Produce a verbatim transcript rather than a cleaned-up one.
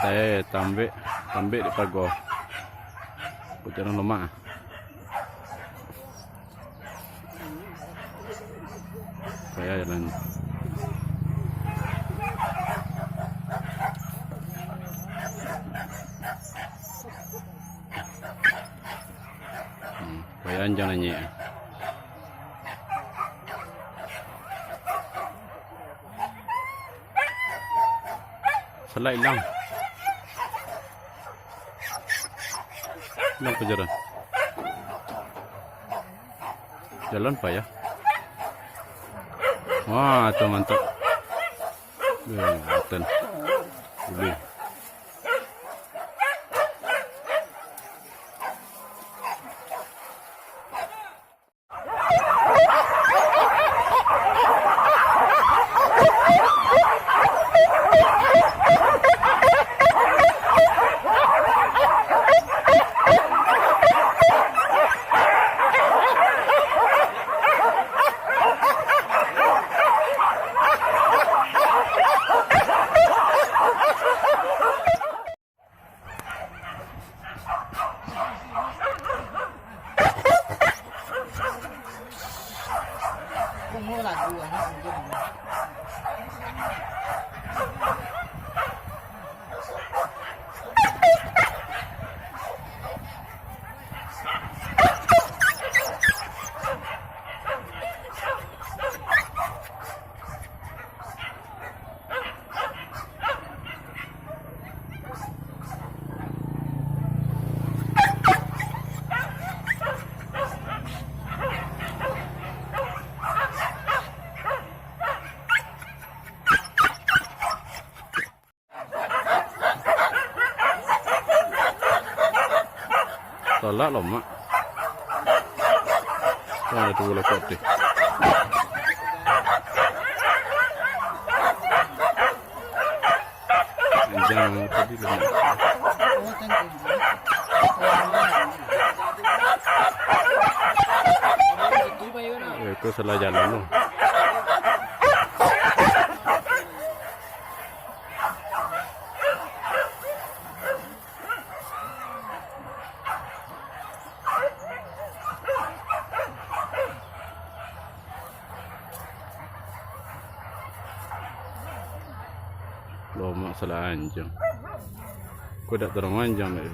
Eh, tambek, tambek di pago. Kok jalan lomak ah. Payah jalan. Hmm, payah anjang nanyek. Salak ilang. Ilang pajaran. Jalan payah. Wah, tu mantap. Eh, atan. Ulih. Talak lo, Mak. Wah, itu bola kotak. Jangan tadi lo, Mak. Eh, itu salah jalan lo. Lomak salah anjang. Ko dak tarang anjang dak?